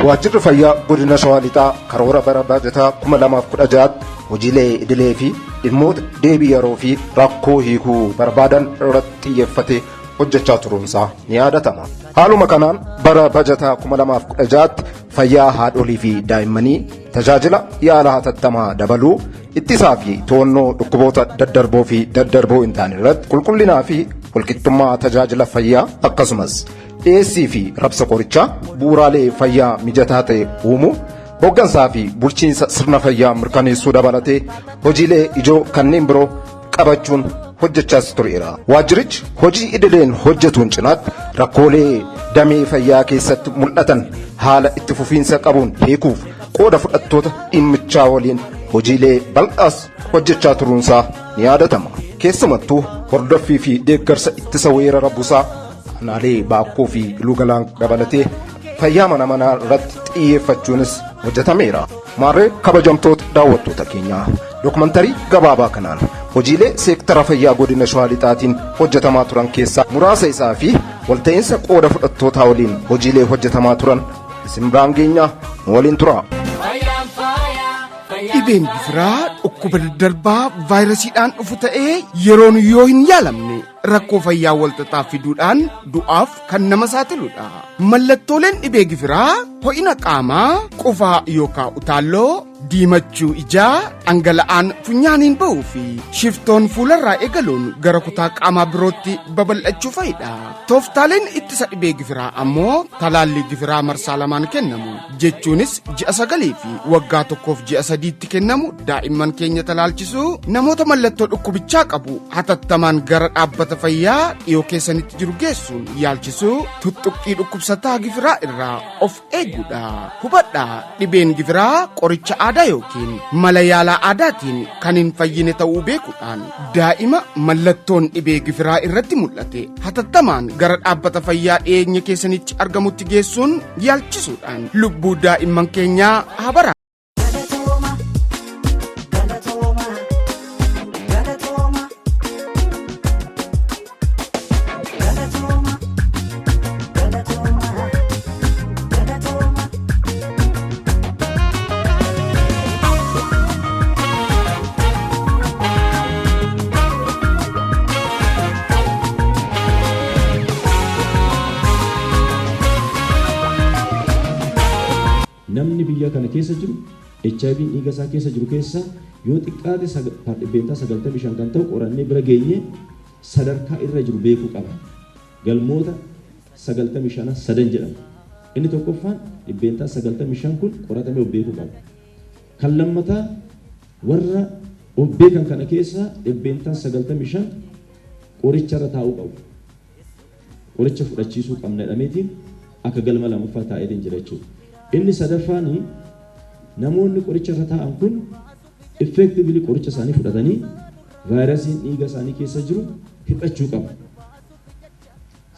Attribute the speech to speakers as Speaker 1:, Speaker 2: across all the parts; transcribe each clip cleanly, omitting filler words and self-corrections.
Speaker 1: Waajjirri fayyaa godina Shawaa Lixaa karoora bara baajataa 2016tti hojiilee idilee fi dhimmoota deebii yeroo fi rakkoo hiikuu barbaadan irratti xiyyeeffatee hojjechaa turuunsaa ni yaadatama. Haaluma kanaan bara baajataa 2016tti fayyaa haadholii fi daa'immanii, tajaajila yaala hatattamaa dabaluu, ittisaa fi to'annoo dhukkuboota daddarboo fi daddarboo hin taane irratti qulqullinaa fi walqixxummaa tajaajila fayyaa, akkasumas dhiyeessii fi rabsa qorichaa, bu'uuraalee fayyaa mijataa ta'e uumuu, hooggansaa fi bulchiinsa sirna fayyaa mirkaneessuu dabalatee hojiilee ijoo kanneen biroo qabachuun hojjechaas tureera. Waajjirichi hojii idileen hojjetuun cinaatti rakkoolee damee fayyaa keessatti mul'atan haala itti fufiinsa qabuun hiikuuf qooda fudhattoota dhimmichaa waliin hojiilee bal'aas hojjechaa turuunsaa ni yaadatama. Keessumattuu hordoffii fi deeggarsa ittisa weerara busaa aanaalee Baakkoo fi Iluu Galaan dabalatee fayyaa mana manaa irratti xiyyeeffachuunis hojjetameera. Maarree, kabajamtoota daawwattoota keenyaa, dookumantarii gabaabaa kanaan hojiilee seektara fayyaa godina Shawaa Lixaatiin hojjetamaa turan keessaa muraasa isaa fi walta'iinsa qooda fudhattootaa waliin hojiilee hojjetamaa turan isin biraan geenyaa, nu waliin tura.
Speaker 2: Dhibeen gifiraa dhukkuba daddarbaa vaayirasiidhaan dhufu ta'ee yeroon yoo hin yaalamne rakkoo fayyaa walxaxaa fiduudhaan du'aaf kan nama saaxiludha. Mallattooleen dhibee gifiraa ho'ina qaamaa, qufaa yookaan utaalloo, diimachuu ijaa, dhangala'aan funyaaniin ba'uu fi shiftoon fuularraa eegaluun gara kutaa qaamaa birootti babal'achuu fa'idha. Tooftaaleen ittisa dhibee gifiraa ammoo talaallii gifiraa marsaa lamaan kennamu, jechuunis ji'a 9 fi waggaa 1f ji'a 3tti kennamu daa'imman keenya talaalchisuu, namoota mallattoo dhukkubichaa qabu hatattamaan gara dhaabbata fayyaa dhiyoo keessanitti jiru geessuun yaalchisuu, tuttuqqii dhukkubsataa gifiraa irraa of eeguudha. Hubadhaa, dhibeen gifiraa qoricha aadaa yookiin mala yaalaa aadaatiin kan hin fayyine ta'uu beekuudhaan daa'ima mallattoon dhibee gifiraa irratti mul'ate hatattamaan gara dhaabbata fayyaa dhiyeenya keessanitti argamutti geessuun yaalchisuudhaan lubbuu daa'imman keenyaa haa baraaru.
Speaker 3: Galatooma, galatooma, galatooma, galatooma, galatooma, galatooma.
Speaker 4: Namni biyya kana keessa jiru HIV dhiiga isaa keessa jiru keessa yoo xiqqaate 95% kan ta'u qorannee bira geenye sadarkaa irra jiru beekuu qaba. Galmoota 95 sadan jedhamu. Inni tokkoffaan 95% kun qoratamee of beekuu qaba. Kan lammataa, warra of beekan kana keessaa 95% qoricha irra taa'uu qabu. Qoricha fudhachiisuu qabna jedhameetiin akka galma lammaffaa taa'eetiin jira jechuudha. Inni sadaffaan, namoonni qoricha irra taa'an kun effectively qoricha isaanii fudhatanii vaayirasiin dhiiga isaanii keessa jiru hir'achuu qaba.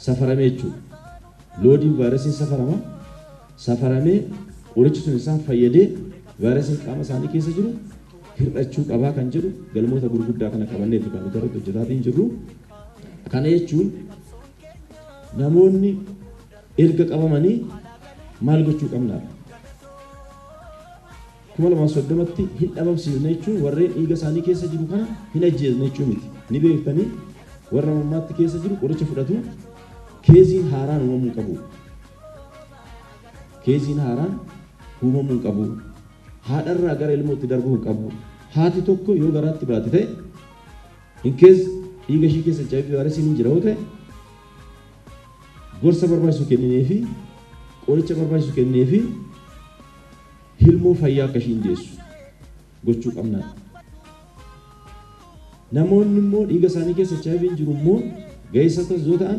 Speaker 4: Safaramee jechuudha. Loadiin vaayirasiin safarama. Safaramee qorichi sun isaan fayyadee vaayirasiin qaama isaanii keessa jiru hir'achuu qabaa kan jedhu galmoota gurguddaa kana qabanneeti kan nuti irratti hojjetaatiin jirru. Kana jechuun namoonni erga qabamanii maal gochuu qabnaadha? 2030tti hin dhabamsiisne jechuun warreen dhiiga isaanii keessa jiru kana hin ajjeesne jechuu miti. Ni beektanii, warra mammaatti keessa jiru qoricha fudhatu, caseiin haaraan uumamuu hin qabu. Caseiin haaraan uumamuu hin qabu. Haadharraa gara ilmootti darbuu hin qabu. Haati tokko yoo garaatti baate ta'e, in case dhiiga ishii keessa HIV vaayirasiin hin jira yoo ta'e, gorsa barbaachisu kenninee fi qoricha barbaachisu kenninee fi ilmoo fayyaa akka ishiin deessu gochuu qabna. Namoonni immoo dhiiga isaanii keessa HIV jiru immoo ga'eessas yoo ta'an,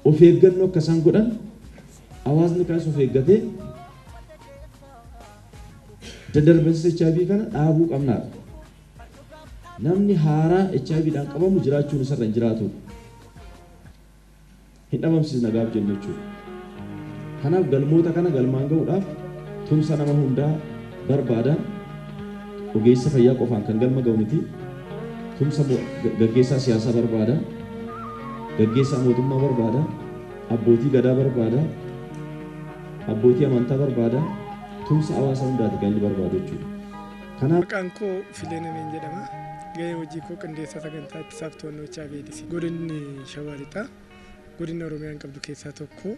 Speaker 4: of eeggannoo akka isaan godhan, hawaasni kaas of eeggatee daddarbarsa HIV kana dhaabuu qabnaadha. Namni haaraa HIVdhaan qabamu jiraachuun isarra hin jiraatudha. Hin dhabamsiisna gaaf jennu jechuudha. Kanaaf galmoota kana galmaan ga'uudhaaf tumsa nama hundaa barbaada. Ogeessa fayyaa qofaan kan galma ga'u miti. Tumsa gaggeessaa siyaasaa barbaada. Gaggeessaa mootummaa barbaada. Abbootii gadaa barbaada. Abbootii amantaa barbaada. Tumsa hawaasa hundaati kan inni barbaadu jechuudha. Kanaaf
Speaker 5: Maqaan koo Filee Nameen jedhama. Gahee hojii koo qindeessaa sagantaa ittisaaf to'annoo HIV AIDS. Godinni Shawaa Lixaa godina Oromiyaan qabdu keessaa tokko.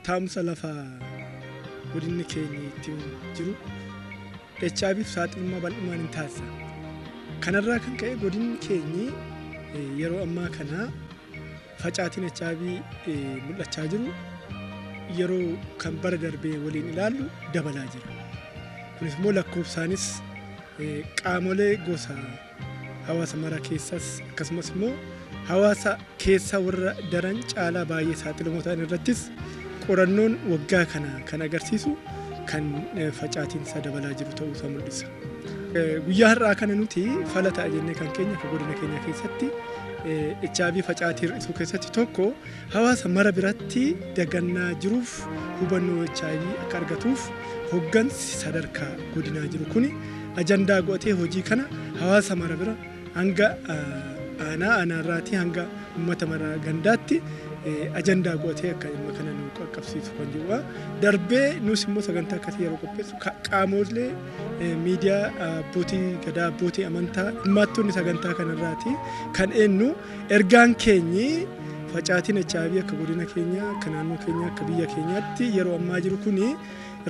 Speaker 5: Taa'umsa lafaa godinni keenya ittiin jiru HIVf saaxilummaa bal'inaan hin taasisa. Kanarraa kan ka'e godinni keenyi yeroo ammaa kana facaatiin HIV mul'achaa jiru yeroo kan bara darbee waliin ilaallu dabalaa jira. Kunis immoo lakkoofsaanis qaamolee gosa hawaasa mara keessas akkasumas immoo hawaasa keessa warra daran caalaa baay'ee saaxilamoo ta'an irrattis qorannoon waggaa kana kan agarsiisu kan facaatiin isaa dabalaa jiru ta'uu isaa mul'isa. Guyyaa har'aa kana nuti fala ta'a jennee kan keenya akka godina keenya keessatti HIV facaatii hir'isuu keessatti tokko hawaasa mara biratti dagannaa jiruuf hubannoo HIV akka argatuuf hoggansi sadarkaa godinaa jiru kuni ajandaa godhatee hojii kana hawaasa mara bira hanga aanaa aanaarraatii hanga uummata mara gandaatti ajandaa godhatee akka dhimma kana nu qaqqabsiisu kan jirudha. Darbee nus immoo sagantaa akkasii yeroo qopheessu qaamolee miidiyaa, abbootii gadaa, abbootii amantaa, hirmaattonni sagantaa kanarraati kan eenyu ergaan keenyi facaatiin HIV akka godina keenyaa, akka naannoo keenyaa, akka biyya keenyaatti yeroo ammaa jiru kuni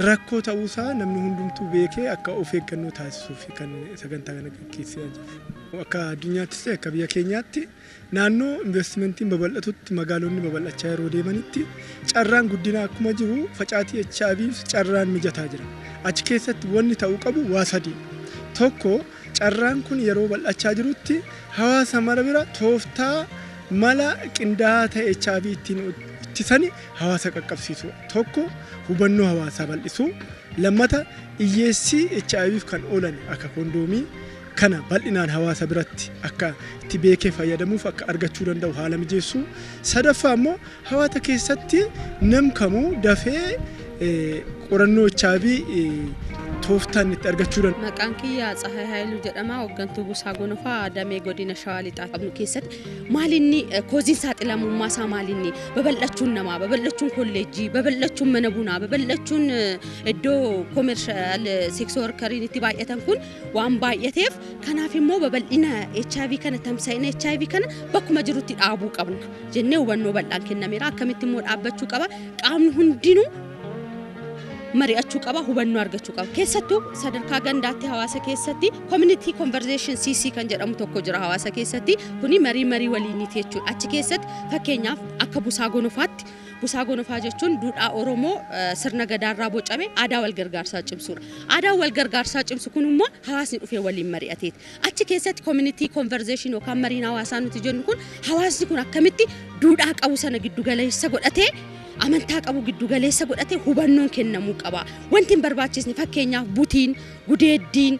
Speaker 5: rakkoo ta'uusaa namni hundumtuu beekee akka of eeggannoo taasisuuf kan sagantaa kana gaggeessaa jiru. Akka addunyaattis ta'e akka biyya keenyaatti naannoo investimentiin babal'atutti magaalonni babal'achaa yeroo deemanitti carraan guddinaa akkuma jiru facaatii HIV carraan mijataa jira. Achi keessatti wanni ta'uu qabu waa sadii. Tokko, carraan kun yeroo bal'achaa jirutti hawaasa mara bira tooftaa mala qindaa'aa ta'e HIV ittiin ittisani hawaasa qaqqabsiisu. Tokko, hubannoo hawaasaa bal'isuu. Lammata, dhiyyeessii HIVf kan oolan akka kondoomii kana bal'inaan hawaasa biratti akka itti beekee fayyadamuuf akka argachuu danda'u haala mijeessuu. Sadaffaa immoo hawaasa keessatti nam kamuu dafee qorannoo HIV tooftaan itti argachuu danda'u.
Speaker 6: Maqaan kiyya Tsahaay Haayiluu jedhama. Hooggantuu Buusaa Gonofaa damee godina Shawaa Lixaa qabnu keessatti maalinni cause'iin saaxilamummaa isaa, maalinni babal'achuun namaa, babal'achuun kolleejjii, babal'achuun mana bunaa, babal'achuun iddoo commercial sex worker'iin itti baay'atan kun waan baay'ateef, kanaaf immoo babal'ina HIV kana, tamsa'ina HIV kana bakkuma jirutti dhaabuu qabna jennee hubannoo bal'aan kennameera. Akkamitti immoo dhaabbachuu qaba? Qaamni hundinuu mari'achuu qaba, hubannoo argachuu qaba. Keessattuu sadarkaa gandaatti hawaasa keessatti community conversation, CC kan jedhamu tokko jira hawaasa keessatti. Kuni marii marii waliiniiti jechuudha. Achi keessatti fakkeenyaaf akka Busaa Gonofaatti, Busaa Gonofaa jechuun duudhaa Oromoo sirna gadaarraa bocame aadaa wal gargaarsaa cimsuudha. Aadaa wal gargaarsaa cimsu kun immoo hawaasni dhufee waliin mari'ateeti. Achi keessatti community conversation yookaan mariin hawaasaa nuti jennu kun hawaasni kun akkamitti duudhaa qabu sana giddu galeessa godhatee, amantaa qabu giddu galeessa godhatee hubannoon kennamuu qaba. Wanti hin barbaachisne, fakkeenyaaf butiin, gudeeddiin,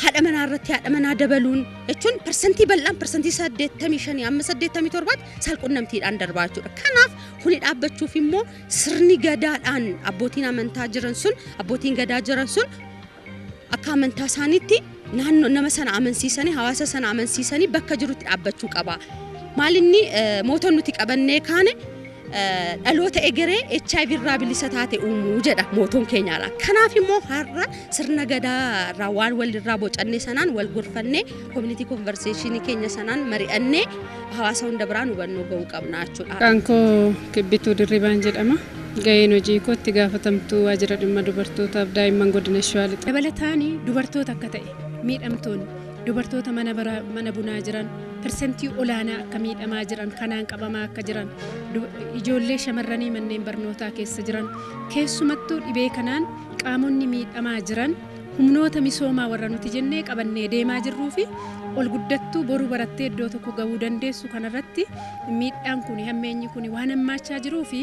Speaker 6: haadha manaa irratti haadha manaa dabaluun jechuun parsantii bal'aan 85% amma 87tti saalqunnamtiidhaan darbaa jechuudha. Kanaaf kuni dhaabbachuuf immoo sirni gadaadhaan abbootiin amantaa jiran sun, abbootiin gadaa jiran sun akka amantaa isaaniitti naannoo nama sana amansiisanii, hawaasa sana amansiisanii bakka jirutti dhaabbachuu qaba. Maalinni motto'n nuti qabannee kaane dhaloota egeree HIV irraa bilisa taate uumuu jedha motto'n keenyaadha. Kanaaf immoo har'a sirna gadaa irraa waan walirraa bocanne sanaan wal gorfannee, community conversation'ii keenya sanaan mari'annee hawaasa hunda biraan hubannoo gahuu qabna jechuudha.
Speaker 7: Maqaan koo Kibbituu Dirribaan jedhama. Gaheen hojii koo itti gaafatamtuu waajjira dhimma dubartootaaf daa'imman godina Shawaa Lixaa. Dabalataan dubartoota akka ta'e miidhamtoonni dubartoota mana bunaa jiran persentii olaanaa akka miidhamaa jiran, kanaan qabamaa akka jiran, ijoollee shamarranii manneen barnootaa keessa jiran, keessumattuu dhibee kanaan qaamonni miidhamaa jiran humnoota misoomaa warra nuti jennee qabannee deemaa jirruu fi ol guddattuu boruu barattee iddoo tokko gahuu dandeessu kanarratti miidhaan kun, hammeenyi kun waan hammaachaa jiruu fi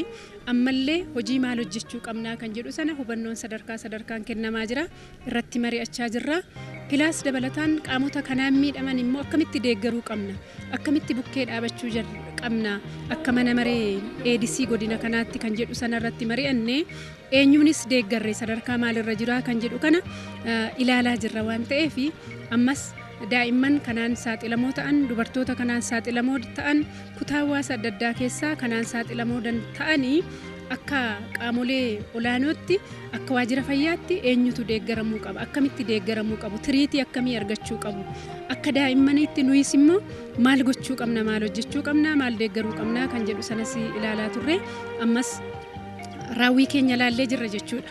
Speaker 7: ammallee hojii maal hojjechuu qabnaa kan jedhu sana hubannoon sadarkaa sadarkaan kennamaa jira, irratti mari'achaa jirra. Plus dabalataan qaamota kanaan miidhaman immoo akkamitti deeggaruu qabna, akkamitti bukkee dhaabachuu qabna akka mana maree ADC godina kanaatti kan jedhu sanarratti mari'anne, eenyuunis deeggarre, sadarkaa maalirra jira kan jedhu kana ilaalaa jirra waan ta'eef, ammas daa'imman kanaan saaxilamoo ta'an, dubartoota kanaan saaxilamoo ta'an, kutaa hawaasa adda addaa keessaa kanaan saaxilamoo ta'anii Akka qaamolee olaanootti, akka waajjira fayyaatti eenyutu deeggaramuu qaba, akkamitti deeggaramuu qabu, treat akkamii argachuu qabu, akka daa'immaniitti nuyis immoo maal gochuu qabna, maal hojjechuu qabna, maal deeggaruu qabna kan jedhu sanas ilaalaa turre. Ammas raawwii keenya ilaallee jirra jechuudha.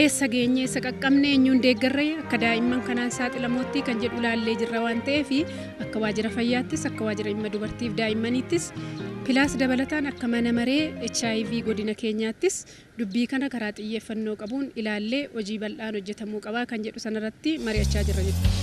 Speaker 7: Eessa geenye, eessa qaqqabne, eenyuun deeggarre, akka daa'imman kanaan saaxilamootti kan jedhu ilaallee jirra waan ta'eef, akka waajjira fayyaattis, akka waajjira dhimma dubartiif daa'immaniittis, plus dabalataan akka mana maree HIV godina keenyaattis dubbii kana karaa xiyyeeffannoo qabuun ilaallee hojii bal'aan hojjetamuu qabaa kan jedhu sanarratti mari'achaa jirra jechuudha.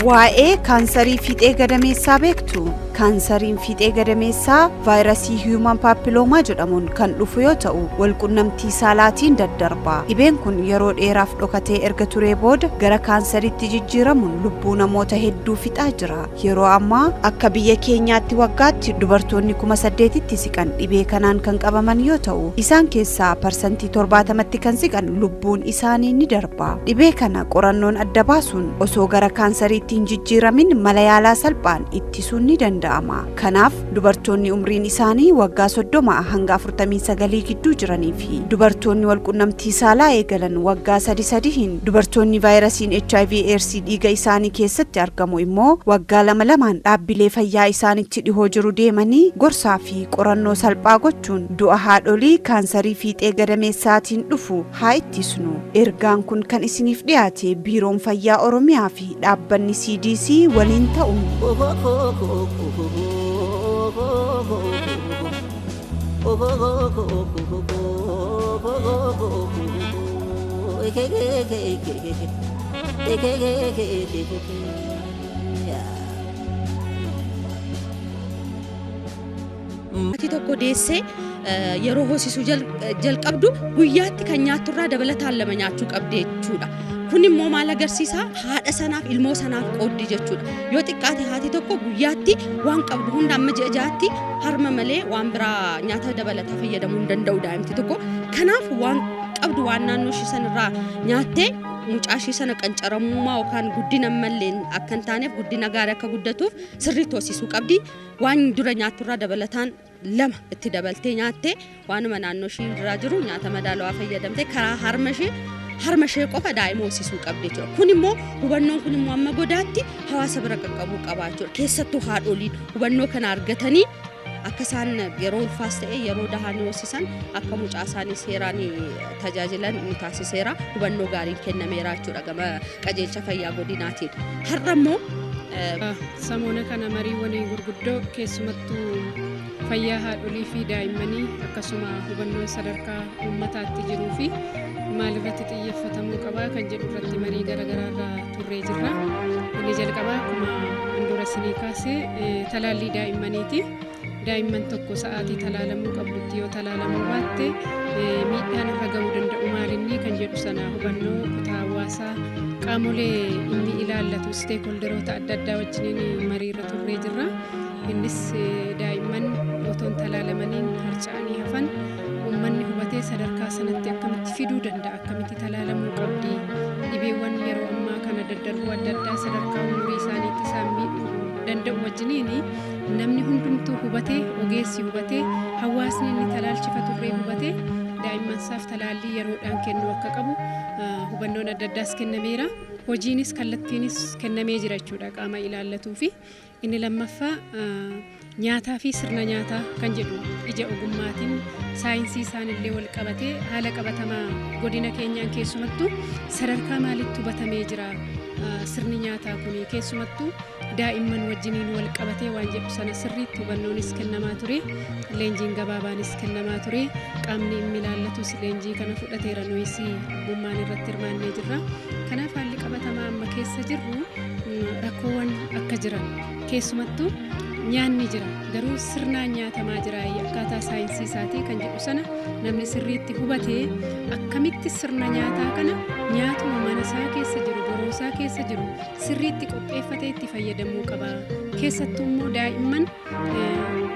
Speaker 8: Waa'ee kaansarii fiixee gadameessaa beektu? Kaansariin fiixee gadameessaa vaayirasii human papilloma jedhamuun kan dhufu yoo ta'u, walqunnamtii saalaatiin daddarba. Dhibeen kun yeroo dheeraaf dhokatee erga turee booda gara kaansariitti jijjiiramuun lubbuu namoota hedduu fixaa jira. Yeroo ammaa akka biyya keenyaatti waggaatti dubartoonni 8,000tti siqan dhibee kanaan kan qabaman yoo ta'u, isaan keessaa 70%tti kan siqan lubbuun isaanii ni darba. Dhibee kana qorannoon adda baasuun osoo gara kaansariitti hin jijjiiramin mala yaalaa salphaan ittisuun ni danda'ama. Kanaaf dubartoonni umriin isaanii waggaa 30 hanga 49 gidduu jiranii fi dubartoonni walqunnamtii saalaa eegalan waggaa sadi sadiin, dubartoonni vaayirasiin HIV AIDS dhiiga isaanii keessatti argamu immoo waggaa lama lamaan dhaabbilee fayyaa isaanitti dhihoo jiru deemanii gorsaa fi qorannoo salphaa gochuun du'a haadholii kaansarii fiixee gadameessaatiin dhufu haa ittisnu. Ergaan kun kan isiniif dhiyaate Biiroon Fayyaa Oromiyaa fi dhaabbanni CDC waliin ta'uun.
Speaker 6: Maatii tokko deessee yeroo hoosisuu jalqabdu guyyaatti kan nyaatturraa dabalataan lama nyaachuu qabdi jechuudha. Kun immoo maal agarsiisa? Haadha sanaaf, ilmoo sanaaf qooddi jechuudha. Yoo xiqqaate haati tokko guyyaatti waan qabdu hunda amma ji'a 6tti harma malee waan biraa nyaata dabalataa fayyadamuu hin danda'u daa'imti tokko. Kanaaf waan qabdu, waan naannoo ishee sanarraa nyaattee mucaa ishee sana qancaramummaa yookaan guddina mallee akka hin taaneef, guddina gaarii akka guddatuuf sirriitti hoosisuu qabdi. Waan dura nyaatturraa dabalataan lama itti dabaltee nyaattee, waanuma naannoo ishee irraa jiru nyaata madaalawaa fayyadamtee karaa harma ishee qofa daa'ima hoosisuu qabdi jechuudha. Kun immoo, hubannoon kun immoo amma godaatti hawaasa bira qaqqabuu qaba jechuudha. Keessattuu haadholiin hubannoo kana argatanii akka isaan yeroo ulfaas ta'e yeroo dahanii hoosisan akka mucaa isaanii seeraan tajaajilan ni taasiseera. Hubannoo gaariin kennameera jechuudha gama qajeelcha fayyaa godinaatiin. Har'a immoo
Speaker 7: Samoona kana mariiwwan gurguddoo, keessumattuu fayyaa haadholii fi daa'immanii, akkasuma hubannoon sadarkaa uummataatti jiruu fi maalirratti xiyyeeffatamuu qabaa kan jedhu irratti marii garaagaraa irra turree jirra. Inni jalqabaa akkuma handura isinii kaasee talaallii daa'immaniiti. Daa'imman tokko sa'aatii talaalamuu qabdutti yoo talaalamuu baatte miidhaan irra ga'uu danda'u maalinni kan jedhu sana hubannoo kutaa hawaasaa, qaamolee inni ilaallatu, stakeholderoota adda addaa wajjiniin marii irra turree jirra. Innis daa'imman otoo hin talaalamaniin harca'anii hafan uummanni hubatee sadarkaa sanatti akkamitti fiduu danda'a, akkamitti talaalamuu qabdi, dhibeewwan yeroo ammaa kana daddarbuu adda addaa sadarkaa umurii isaaniitti isaan miidhuu danda'u wajjiniin namni hundumtuu hubatee, ogeessi hubatee, hawaasni inni talaalchifaturree hubatee daa'imman isaaf talaallii yeroodhaan kennuu akka qabu hubannoon adda addaas kennameera. Hojiinis kallattiinis kennamee jira jechuudha qaama ilaallatuu fi inni lammaffaa nyaataa fi sirna nyaataa kan jedhu ija ogummaatiin saayinsii isaanillee wal qabatee haala qabatamaa godina keenyaan keessumattuu sadarkaa maalitti hubatamee jira sirni nyaataa kun, keessumattuu daa'imman wajjiniin wal qabatee waan jedhu sana sirriitti hubannoonis kennamaa ture, leenjiin gabaabaanis kennamaa ture, qaamni inni ilaallatus leenjii kana fudhateera, nuyis abbummaan irratti hirmaannee jirra. Kanaaf haalli qabatamaa amma keessa jirru rakkoowwan akka jiran, keessumattuu nyaanni jira garuu sirnaan nyaatamaa jira akkaataa saayinsii isaatii kan jedhu sana namni sirriitti hubatee akkamitti sirna nyaataa kana nyaatuma mana isaa keessa jiru, boroo isaa keessa jiru sirriitti qopheeffatee itti fayyadamuu qaba. Keessattuu immoo daa'imman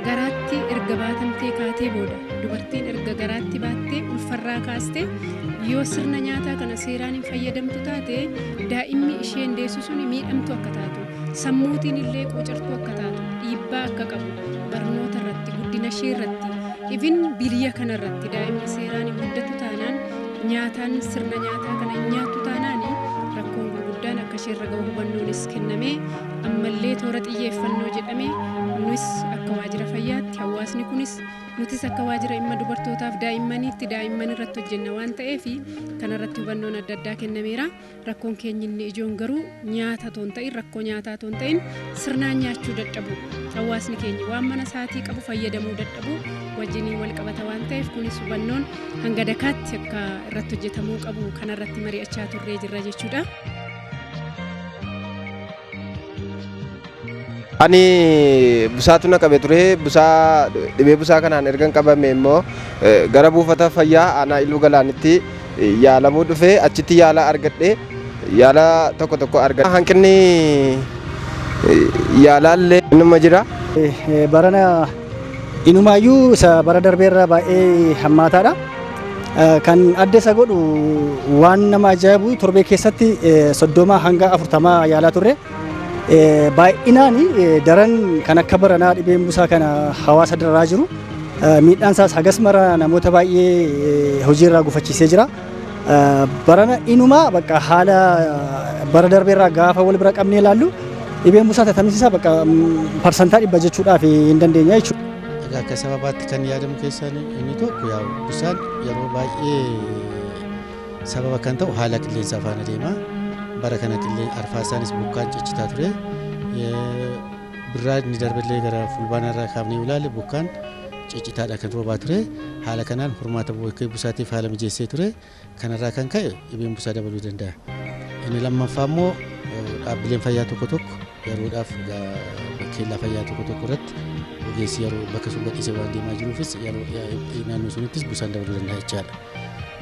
Speaker 7: Garaatti erga baatamtee kaatee booda, dubartiin erga garaatti baattee ulfarraa kaastee yoo sirna nyaataa kana seeraan hin fayyadamtu taate, daa'imni isheen deessu sun miidhamtu akka taatu, sammuutiin illee quucartuu akka taatu dhiibbaa akka qabu, barnoota irratti, guddina ishee irratti, ifin biyya kana irratti, daa'imni seeraan hin guddatu taanaan, nyaataan sirna nyaataa kana hin nyaattu taanaan, rakkoon gurguddaan akka isheerra gahu hubannoonis kennamee, ammallee toora xiyyeeffannoo jedhamee, nus akka waajjira fayyaatti, hawaasni kunis, nutis akka waajjira dhimma dubartootaaf daa'immaniitti daa'imman irratti hojjenna waan ta'eef, kanarratti hubannoon adda addaa kennameera. Rakkoon keenya inni ijoon garuu nyaata otoo hin ta'in, rakkoo nyaataa otoo hin ta'in, sirnaan nyaachuu dadhabu, hawaasni keenya waan mana isaatii qabu fayyadamuu dadhabu wajjiniin wal qabata waan ta'eef, kunis hubannoon hanga dakaatti akka irratti hojjetamuu qabu kanarratti mari'achaa turree jirra jechuudha.
Speaker 9: Ani busaatu na qabe ture. Busaa, dhibee busaa kanaan ergan qabame immoo gara buufata fayyaa aanaa Iluu Galaanitti yaalamuu dhufe. Achitti yaala argadhe, yaala tokko tokko argadhe. Hanqinni yaalaallee inuma jira.
Speaker 10: Barana inumaayyuu isa bara darbeerra baay'ee hammaataadha. Kan adda isa godhu, waan nama ajaa'ibu, torbee keessatti 30 hanga 40 yaalaa turre. Baay'inaan daran kan akka baranaa dhibeen busaa kana hawaasa dararaa jiru. Miidhaan isaas hagas mara namoota baay'ee hojiirraa gufachiisee jira. Barana inumaa bakka haala bara darbeerraa gaafa wal bira qabnee ilaallu, dhibeen busaa tatamsiisaa bakka 100% jechuudhaaf hin dandeenya jechuudha.
Speaker 11: Egaa akka sababaatti kan yaadamu keessaa inni tokko, yaa'u busaan yeroo baay'ee sababa kan ta'u haala qilleensaa faana deema. Bara kana qillee arfaasaanis bokkaan ciccitaa ture. Birraa inni darballee gara fulbaana irraa kaafnee ilaalle, bokkaan ciccitaadha kan roobaa ture. Haala kanaan hormaata bokkee busaatiif haala mijeessee ture. Kanarraa kan ka'e dhibeen busaa dabaluu danda'a. Inni lammaffaa immoo dhaabbileen fayyaa tokko tokko yeroodhaaf keellaa fayyaa tokko tokko irratti ogeessi yeroo bakka sun gadhiisee waan deemaa jiruufis, yeroo naannoo sunittis busaan dabaluu danda'a jechaadha.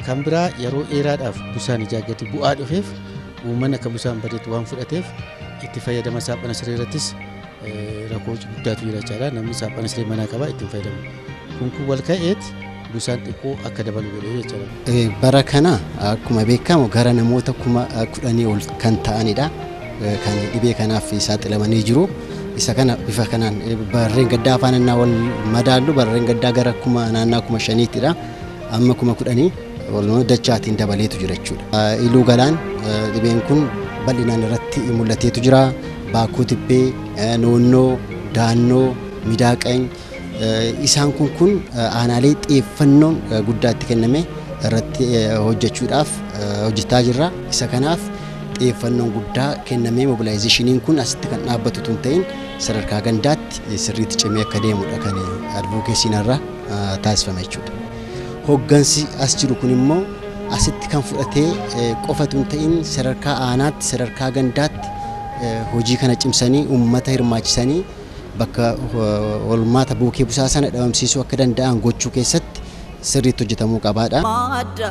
Speaker 11: Kan biraa, yeroo dheeraadhaaf busaan ijaa gadi bu'aa dhufeef, uummanni akka busaan badeetti waan fudhateef, itti fayyadama saaphana siree irrattis rakkoo guddaatu jira jechaadha. Namni saaphana siree manaa qaba, ittiin fayyadamu. Kun wal ka'eet busaan xiqqoo akka dabalu godhee jechaadha.
Speaker 12: Bara kana akkuma beekamu gara namoota 10,000 ol kan ta'anidha kan dhibee kanaaf saaxilamanii jiru. Isa kana bifa kanaan barreen gaddaa afaan innaa wal madaallu, barreen gaddaa gara kuma naannaa 5,000ttidha. Amma 10,000 walumaa dachaatiin dabaleetu jira jechuudha. Iluu Galaan dhibeen kun bal'inaan irratti mul'ateetu jira. Baakkoo Tibbee, Noonnoo, Daannoo, Midaaqany, isaan kun aanaalee xiyyeeffannoon guddaa itti kenname irratti hojjechuudhaaf hojjetaa jirra. Isa kanaaf xiyyeeffannoon guddaa kennamee, mobilizationiin kun asitti kan dhaabbatu tun ta'in, sadarkaa gandaatti sirriitti cimee akka deemudha kan advocacyn irra taasifame jechuudha. Hoggansi as jiru kun immoo asitti kan fudhatee qofatu hin ta'in, sadarkaa aanaatti, sadarkaa gandaatti hojii kana cimsanii, uummata hirmaachisanii, bakka hormaata bookee busaa sana dhabamsiisuu akka danda'an gochuu keessatti sirriitti hojjetamuu qabaadha.
Speaker 3: Madda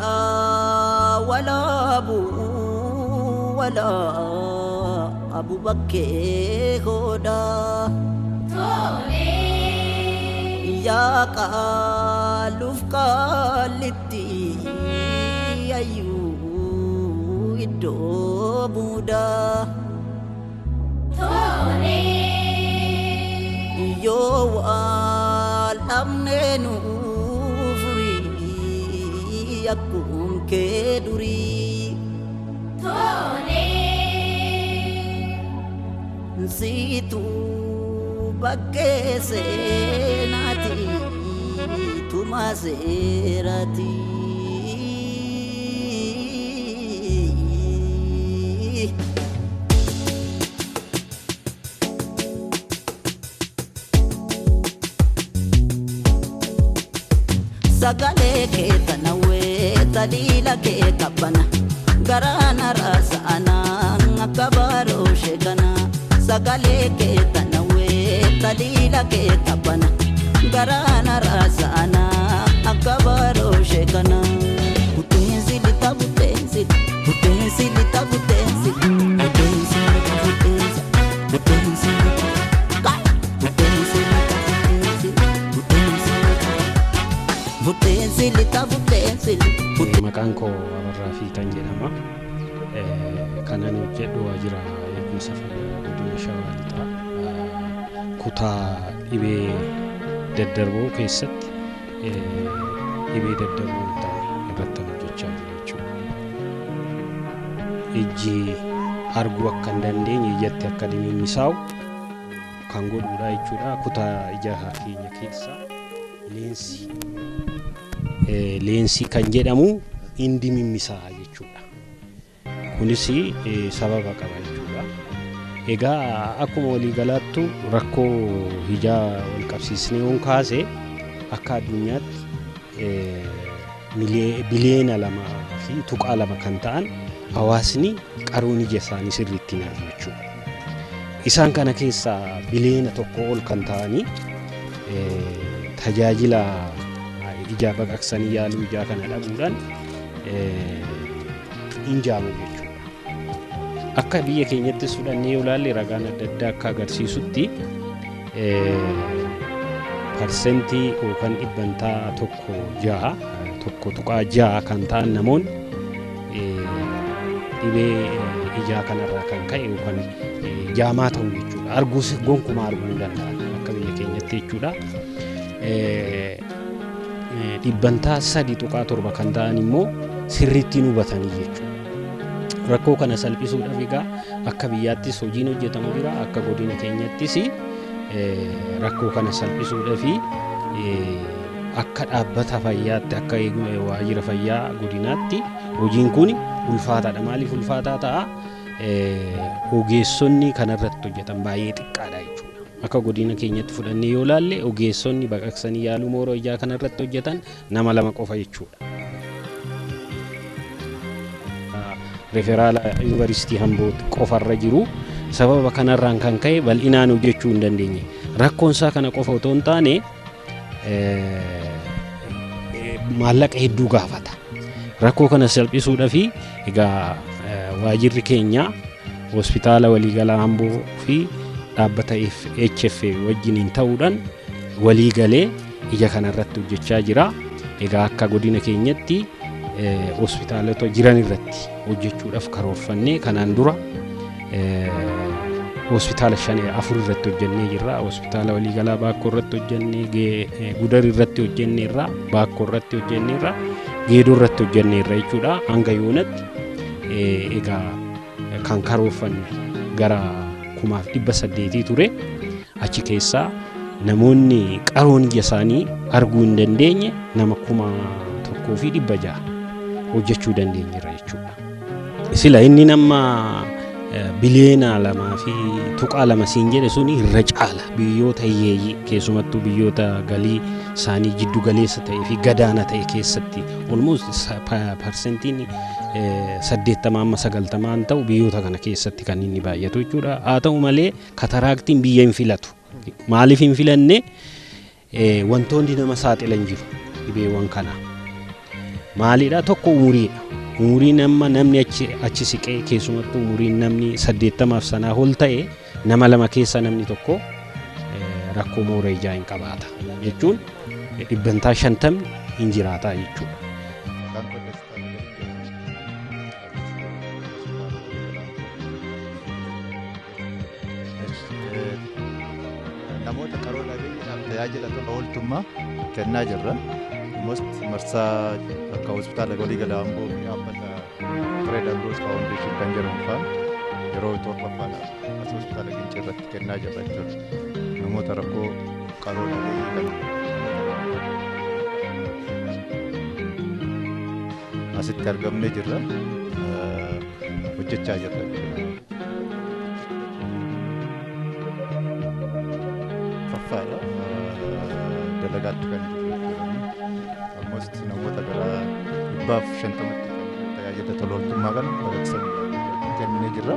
Speaker 3: Walaabuu Walaabu bakkee hoodaa. Yaa qaaluuf qaalitti ayyuu iddoo muudaa. Yoo wal dhabnee nuu furii akkum kee durii. Siitu bakkee seenaati tumaa seeraati. Sagalee kee tanawwee taliila kee qabbana, garaana raasa'ana akka baaroo sheekana. Sagalee kee tanawwee taliila kee qabbana, garaana raasa'ana akka baaroo sheekana. Butteensi lixa butteensi, butteensi lixa butteensi, butteensi lixa butteensi, butteensi lixa butteensi lixa butteensi.
Speaker 13: Maqaan koo Abarraa Fiixan jedhama. Kanan hojjedhu waajjira eegumsa fayyaa godina Shawaa Lixaa kutaa dhibee daddarboo keessatti dhibee daddarboo hin taane irratti hojjechaa jira jechuudha. Ijji arguu akka hin dandeenye ijatti akka dimimmisaa'u kan godhudha jechuudha. Kutaa ija keenya keessaa leensii kan jedhamu hin dimimmisaa jechuudha. Kunis sababa qaba jechuudha. Egaa akkuma waliigalaattu rakkoo ijaa wal qabsiisnee yoon kaase akka addunyaatti biliyeena 2.2 kan ta'an hawaasni qaroon ija isaanii sirriitti hin argu jechuudha. Isaan kana keessaa biliyeena 1 ol kan ta'anii tajaajila ijaa baqaqsanii yaaluu ijaa kana dhabuudhaan hin jaamu jechuudha. Akka biyya keenyattis fudhannee yoo ilaalle ragaan adda addaa akka agarsiisutti parsentii yookaan dhibbantaa 1.6 kan ta'an namoonni dhibee ijaa kanarraa kan ka'e yookaan jaamaa ta'u jechuudha. Arguus gonkumaa arguu hin danda'an akka biyya keenyatti jechuudha. Dhibbantaa 3.7 kan ta'an immoo sirriitti hin hubatanii jechuudha. Rakkoo kana salphisuudhaaf egaa akka biyyaattis hojiin hojjetamu jira, akka godina keenyattis rakkoo kana salphisuudhaaf akka dhaabbata fayyaatti akka waajjira fayyaa godinaatti hojiin kun ulfaataadha. Maaliif ulfaataa ta'a? Ogeessonni kanarratti hojjetan baay'ee xiqqaadha jechuudha. Akka godina keenyatti fudhannee yoo ilaalle ogeessonni baqaqsanii yaaluu moora ijaa kanarratti hojjetan nama 2 qofa jechuudha. Referaala yuunivarsiitii Amboo qofarra jiru sababa kanarraan kan ka'e bal'inaan hojjechuu hin dandeenye. Rakkoon isaa kana qofa otoo hin taane maallaqa hedduu gaafata. Rakkoo kana salphisuudhaaf egaa waajjirri keenya hospitaala waliigalaa Amboo fi dhaabbata HFA wajjiniin ta'uudhaan waliigalee ija kanarratti hojjechaa jira. Egaa akka godina keenyatti hospitaalota jiran irratti hojjechuudhaaf karoorfannee kanaan dura hospitaala 5-4 irratti hojjennee jirra. Hospitaala waliigalaa Baakkoo irratti hojjennee, Gudar irratti hojjenneerra, Baakkoo irratti hojjenneerra, Geedoo irratti hojjenneerra jechuudha. Hanga yoonatti egaa kan karoorfanne gara 1800 ture. Achi keessaa namoonni qaroon ija isaanii arguu hin dandeenye nama 1600 hojjechuu dandeenyeerra jechuudha. Sila inni nama biliyeena 2.2 siin jedhe suni irra caala biyyoota hiyyeeyyii keessumattuu biyyoota galii isaanii jiddu galeessa ta'ee fi gadaana ta'e keessatti almost parsentiin 80 amma 90 ta'u biyyoota kana keessatti kan inni baay'atu jechuudha. Haa ta'u malee kataraaktiin biyya hin filatu. Maaliif hin filanne? Wantoonni nama saaxilan jiru dhibeewwan kana. Maalidha? Tokko umuriidha. Umuriin amma namni achi siqee keessumattuu umuriin namni 80 sanaa ol ta'e nama 2 keessa namni tokko rakkoo moora ijaa hin qabaata jechuun dhibbantaa 50 hin jiraata jechuudha.
Speaker 14: Namoota qaroo dhabeeyyiidhaaf tajaajila tola ooltummaa kennaa jirra. Most marsaa akka hospitaala waliigalaa Amboo fi dhaabbata Fred Ambrose Foundation kan jedhamu faan yeroo torbaffaadhaaf as hospitaala Gincii irratti kennaa jirra jechuudha. Namoota rakkoo qaroo dhabeeyyii kana asitti argamnee jirra. Hojjechaa jirra jechuudha. Faffaadha. Dalagaatti kan jiru jechuudha. Almost namoota gara 150 tajaajila tola ooltummaa kana baqaqsanii kennee jirra.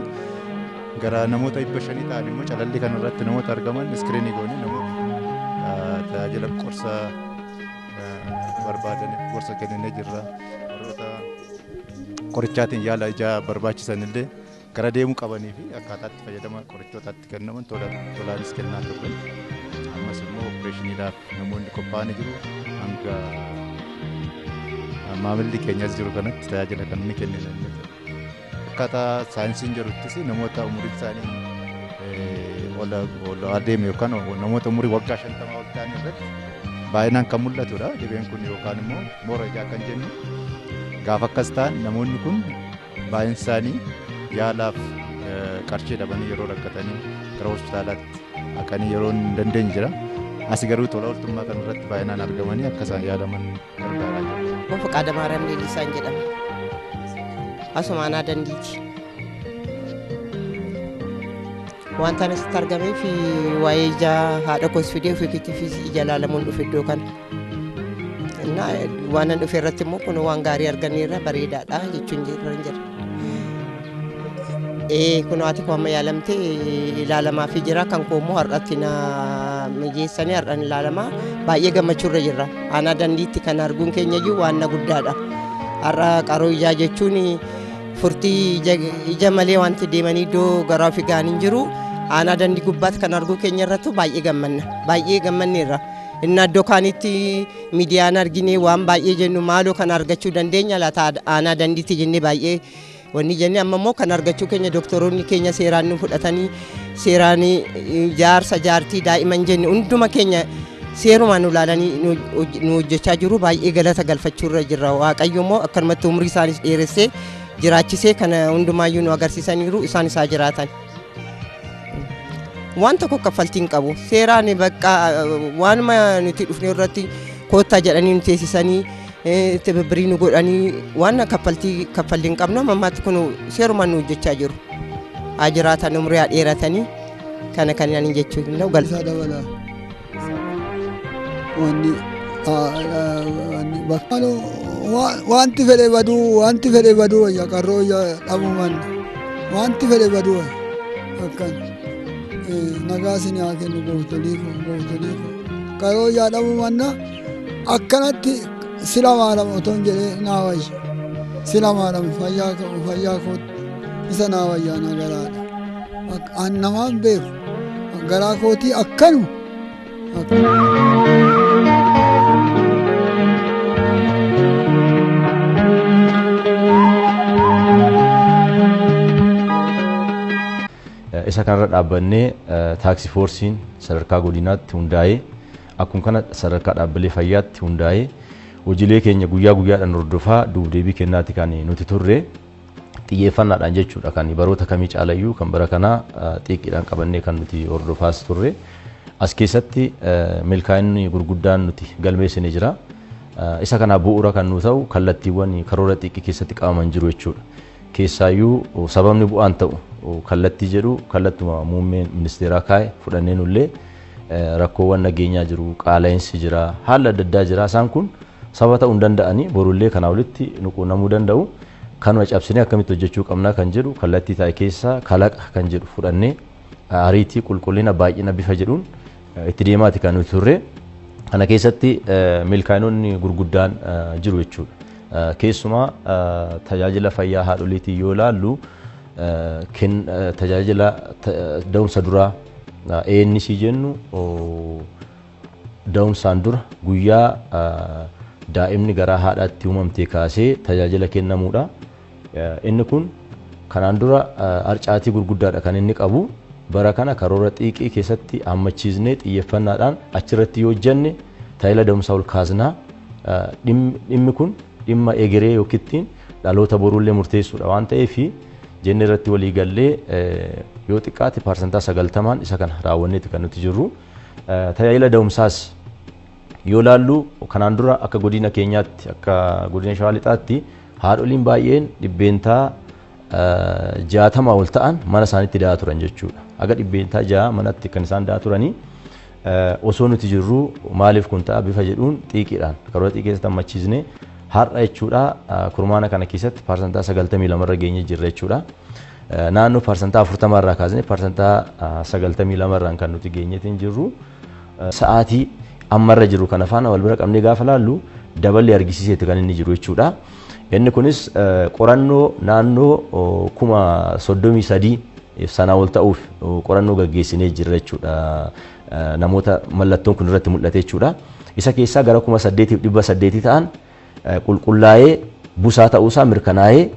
Speaker 14: Gara namoota 500 ta'an immoo calallii kana irratti namoota argaman iskiriinii goonee namoota tajaajila qorsa barbaadaniif gorsa kenninee jirra. Warroota qorichaatiin yaala ijaa barbaachisan illee gara deemuu qabanii fi akkaataatti fayyadama qorichootaatti kennaman tolaanis kennaa turre. Ammas immoo opereeshiniidhaaf namoonni qophaa'anii jiru. Hanga Maamilli keenyas jiru kanatti tajaajila kan inni kennina. Akkaataa saayinsiin jedhuttis namoota umuriin isaanii ol adeeme yookaan namoota umurii waggaa 50 ol ta'an irratti baay'inaan kan mul'atudha. Dhibeen kun yookaan immoo moora ijaa kan jennu gaafa akkas ta'an namoonni kun baay'een isaanii yaalaaf qarshii dhabanii yeroo rakkatanii gara hospitaalaatti haqanii yeroo hin dandeenye jira. Asi garuu tola ooltummaa kan irratti baay'inaan argamanii akka isaan yaalaman gargaaraa jiru.
Speaker 15: Kun Faqaada Maariyaam Leellisaan jedhama. Asuma aanaa Dandiiti. Wanta asitti argameef waa'ee ija haadha koos fidee ofii keetiifis ija ilaalamuun dhufe iddoo kana. Waan an dhufe irratti immoo kun waan gaarii arganneerra bareedaadha jechuun jira. Kun haati koo amma yaalamtee ilaalamaafii jira. Kan koo immoo har'atti na mijeessanii har'an ilaalamaa baay'ee gammachuurra jirra. Aanaa Dandiitti kan arguun keenya iyyuu waan na guddaadha. Har'a qaroo ijaa jechuun furtii ija malee wanti deemanii iddoo garaa ofii ga'an hin jiru. Aanaa Dandii gubbaatti kan arguu keenya irrattu baay'ee gammanna. Baay'ee gammanneerra. Inni iddoo kaanitti miidiyaan argine waan baay'ee jennu maaloo kan argachuu dandeenya laata aanaa Dandiitti jennee baay'ee wanni jennee amma immoo kan argachuu keenya doktoroonni keenya seeraan nu fudhatanii seeraan jaarsa jaartii daa'iman jenne hunduma keenya seerumaan nu ilaalanii nu hojjechaa jiru. Baay'ee galata galfachuurra jirra. Waaqayyo immoo akkanumatti umurii isaanis dheeressee jiraachisee kana hundumaayyuu nu agarsiisaniiru isaan isaa jiraatan. Waan tokko kaffaltii hin qabu. Seeraan bakka waanuma nuti dhufne irratti koottaa jedhanii nu teessisanii tibibbirii nu godhanii waan kaffaltii kaffaltii hin qabnu amma ammaatti kun seerumaan nu hojjechaa jiru. Haa jiraatan umurii haa dheeratanii kana kan ani jechuu danda'u galata.
Speaker 16: Dabalaa. Wanni bakka wanti fedhe baduu wanti fedhe baduu wayya qarroo dhabuu manna wanti fedhe baduu wayya akkan nagaa isin haa kennu gooftolii koo gooftolii koo qaroo ijaa dhabuu manna akkanatti sila maaram otoo hin jedhee naa wayya sila maaram fayyaa fayyaa kootti isa naa wayyaa na garaadha an namaan beeku garaa kootii akkanuma.
Speaker 4: Isa kanarra dhaabbannee taaksii foorsiin sadarkaa godinaatti hundaa'ee akkuma kana sadarkaa dhaabbilee fayyaatti hundaa'ee hojiilee keenya guyyaa guyyaadhaan hordofaa duub-deebii kennaati kan nuti turre xiyyeeffannaadhaan jechuudha kan baroota kamii caalayyuu kan bara kanaa xiiqiidhaan qabannee kan nuti hordofaas turre. As keessatti milkaa'inni gurguddaan nuti galmeessine jira. Isa kanaa bu'uura kan nu ta'u kallattiiwwan karoora xiiqii keessatti qabaman jiru jechuudha. Keessaayyuu sababni bu'aan ta'u kallattii jedhu kallattuma muummeen ministeeraa kaa'e fudhannee nullee rakkoowwan nageenyaa jiru, qaala'insi jira, haalli adda addaa jira. Isaan kun saba ta'uu hin danda'anii borullee kanaa olitti nu quunnamuu danda'u. Kanuma cabsinee akkamitti hojjechuu qabnaa kan jedhu kallattii taa'e keessaa kalaqa kan jedhu fudhannee ariitii qulqullina baay'ina bifa jedhuun itti deemaati kan nuti turre. Kana keessatti milkaa'inoonni gurguddaan jiru jechuudha. Keessumaa tajaajila fayyaa haadholiitiin yoo ilaallu tajaajila da'umsa duraa ANC jennu da'umsaan dura guyyaa daa'imni garaa haadhaatti uumamtee kaasee tajaajila kennamuudha. Inni kun kanaan dura harcaatii gurguddaadha kan inni qabu. Bara kana karoora xiiqii keessatti hammachiisnee xiyyeeffannaadhaan achirratti yoo hojjenne tajaajila da'umsaa ol kaasnaa. Dhimmi kun dhimma egeree yookiin dhaloota boruullee murteessuudha waan ta'eef jenne irratti walii gallee yoo xiqqaate 90% isa kana raawwanneeti kan nuti jirru. Tajaajila da'umsaas yoo ilaallu kanaan dura akka godina keenyaatti akka godina Shawaa Lixaatti haadholiin baay'een 60% ol ta'an mana isaaniitti da'aa turan jechuudha. Aga 6% manatti kan isaan da'aa turanii osoo nuti jirru maaliif kun ta'a bifa jedhuun xiiqiidhaan karoora xiiqii keessatti hammachiisnee har'a jechuudha kurmaana kana keessatti 92% irra geenye jirra jechuudha. Naannoo 40% irraa kaasnee 92% irraan kan nuti geenyeetiin jirru sa'aatii ammarra jiru kana faana wal bira qabnee gaafa laallu daballi argisiiseeti kan inni jiru jechuudha. Inni kunis qorannoo naannoo 33,000 sanaa ol ta'uuf qorannoo gaggeessinee jirra jechuudha. Namoota mallattoon kun irratti mul'ate jechuudha. Isa keessaa gara 8,800 ta'an qulqullaa'ee busaa ta'uusaa mirkanaa'ee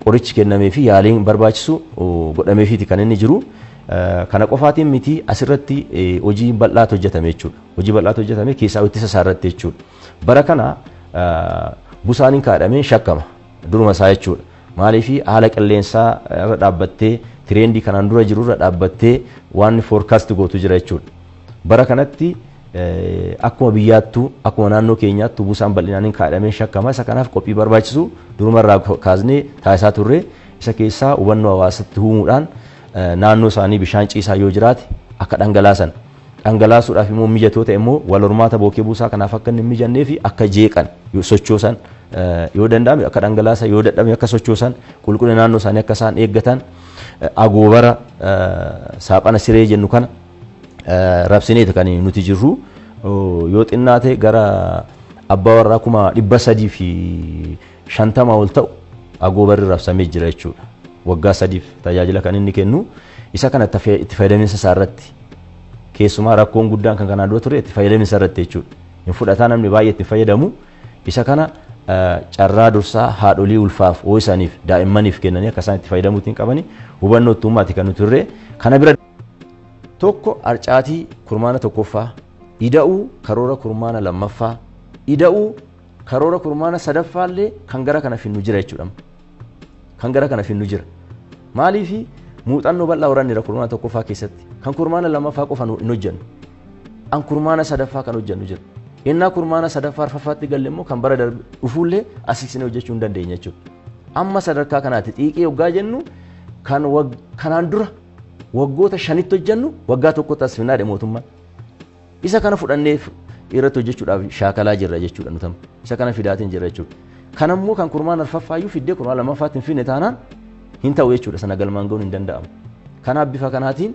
Speaker 4: qorichi kennamee fi yaaliin barbaachisu godhameefiiti kan inni jiru. Kana qofaatiin miti, asirratti hojii bal'aatu hojjetame jechuudha. Hojii bal'aatu hojjetame keessaa ittisa isaa irratti jechuudha. Bara kana busaan hin kaadhamee shakkama duruma isaa jechuudha. Maaliif haala qilleensaa irra dhaabbattee, trend kanaan dura jiru irra dhaabbattee waan forecast gootu jira jechuudha. Bara kanatti akkuma biyyaattuu, akkuma naannoo keenyaattuu busaan bal'inaan hin kaadhamee shakkama. Isa kanaaf qophii barbaachisu duruma irraa kaasnee taasisaa turre. Isa keessaa hubannoo hawaasatti uumuudhaan naannoo isaanii bishaan ciisaa yoo jiraate akka dhangalaasan, dhangalaasuudhaaf immoo mijatoo ta'e immoo wal hormaata bookee buusaa kanaaf akka inni hin mijannee fi akka jeeqan yoo sochoosan, yoo danda'ame akka dhangalaasan, yoo dadhabame akka sochoosan, qulqullina naannoo isaanii akka isaan eeggatan, agoobara saaphana siree jennu kana rabsineeti kan nuti jirru. Yoo xinnaate gara abbaa warraa 350,000 ol ta'u agoobarri rabsamee jira jechuudha. Waggaa 3f tajaajila kan inni kennu isa kana itti fayyadaminsa isaa irratti, keessumaa rakkoon guddaan kan kanaan dura ture itti fayyadaminsa irratti jechuudha. Hin fudhataa, namni baay'ee itti fayyadamu. Isa kana carraa dursaa haadholii ulfaaf ho'isaniif, daa'immaniif kennanii akka isaan itti fayyadamuutiin qabani hubannoo ittummaati kan nuti turre. Kana bira tokko arcaatii kurmaana tokkoffaa ida'uu, karoora kurmaana lammaffaa ida'uu, karoora kurmaana sadaffaallee kan gara kana finnu jira jechuudha. Kan gara kana finnu jira. Maaliifi muuxannoo bal'aa horanneera kurmaana tokkoffaa keessatti. Kan kurmaana lammaffaa qofa hin hojjennu. An kurmaana sadaffaa kan hojjennu jira. Innaa kurmaana sadaffaa arfaffaatti galle immoo kan bara darbe dhufuullee asiksine hojjechuu hin dandeenya jechuudha. Amma sadarkaa kanaatti xiiqii hoggaa jennu, kan kanaan dura waggoota 5tti hojjennu waggaa tokkotti as finnaadhe mootummaan. Isa kana fudhannee irratti hojjechuudhaaf shaakalaa jirra jechuudha nutam. Isa kana fidaatiin jirra jechuudha. Kanammoo kan kurmaana arfaffaayyuu fiddee kurmaana lammaffaatti hin finne taanaan hin ta'u jechuudha, sana galmaan ga'uun hin danda'amu. Kanaaf bifa kanaatiin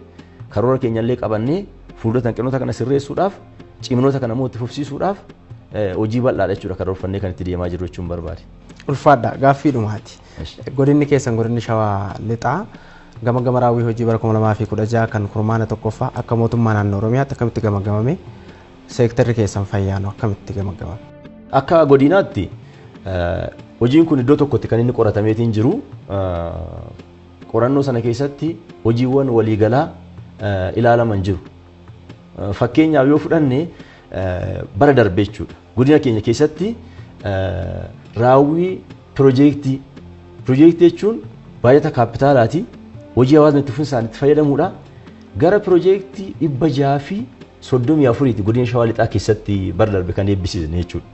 Speaker 4: karoora keenyallee qabannee fuuldura hanqinoota kana sirreessuudhaaf, ciminoota kana immoo itti fufsiisuudhaaf hojii bal'aadha jechuudha karoorfannee kan itti deemaa jirru jechuun barbaade.
Speaker 17: Ulfaadha, gaaffii dhumaati. Godinni keessan, godinni Shawaa Lixaa, gama gama raawwii hojii bara 2016 kan kurmaana tokkoffaa akka mootummaa naannoo Oromiyaatti akkamitti gamagamame? Seektarri keessan fayyaanu akkamitti gamagamame?
Speaker 4: Akka godinaatti hojiin kun iddoo tokkotti kan inni qoratameetiin jiru. Qorannoo sana keessatti hojiiwwan waliigalaa ilaalaman jiru. Fakkeenyaaf yoo fudhanne bara darbe jechuudha. Godina keenya keessatti raawwii piroojeektii, piroojeektii jechuun baajata kaapitaalaati, hojii hawaasni itti fufinsaan itti fayyadamuudha. Gara piroojeektii 634ti godina Shawaa Lixaa keessatti bara darbe kan eebbisiisne jechuudha.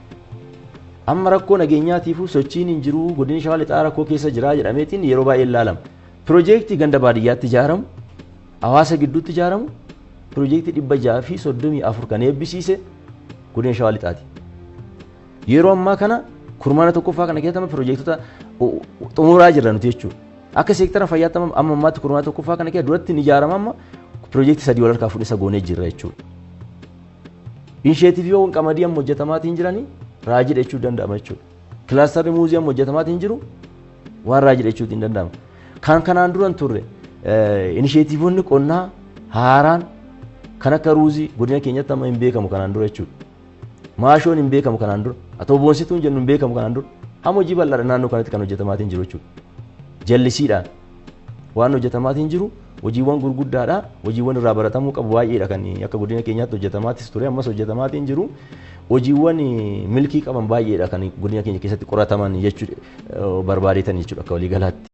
Speaker 4: Amma rakkoo nageenyaatiifuu sochiin hin jiru, godina Shawaa Lixaa rakkoo keessa jira jedhameetiin yeroo baay'ee ilaalama. Piroojeektii ganda baadiyyaatti ijaaramu, hawaasa gidduutti ijaaramu, piroojeektii 634 kan eebbisiise godina Shawaa Lixaati. Yeroo ammaa kana kurmaana tokkoffaa kana keessatti piroojeektota xumuraa jirra nuti jechuudha. Akka seektara fayyaatti amma ammaatti kurmaana tokkoffaa kana keessa duratti ni ijaarama, amma piroojeektii 3 wal harkaa fuudhisa goonee jirra jechuudha. Inisheetiiviiwwan qamadii amma hojjetamaatiin jiranii raajii jechuu danda'ama jechuudha. Kilaastarri muuzii amma hojjetamaatiin jiru waan raajii jechuutiin hin danda'ama. Kan kanaan dura hin turre inisheetiivonni qonnaa haaraan kan akka ruuzii godina keenyatti amma hin beekamu kanaan dura jechuudha. Maashoon hin beekamu kanaan dura. Atoo boonsituun jennu hin beekamu kanaan dura. Hamma hojii bal'aadha naannoo kanatti kan hojjetamaatiin jiru jechuudha. Jallisiidhaan waan hojjetamaatiin jiru hojiiwwan gurguddaadha. Hojiiwwan irraa baratamuu qabu baay'eedha kan akka godina keenyaatti hojjetamaatis ture, ammas hojjetamaatiin jiru. Hojiiwwan milkii qaban baay'eedha kan godina keenya keessatti qorataman jechuudha barbaadeetan jechuudha akka waliigalaatti.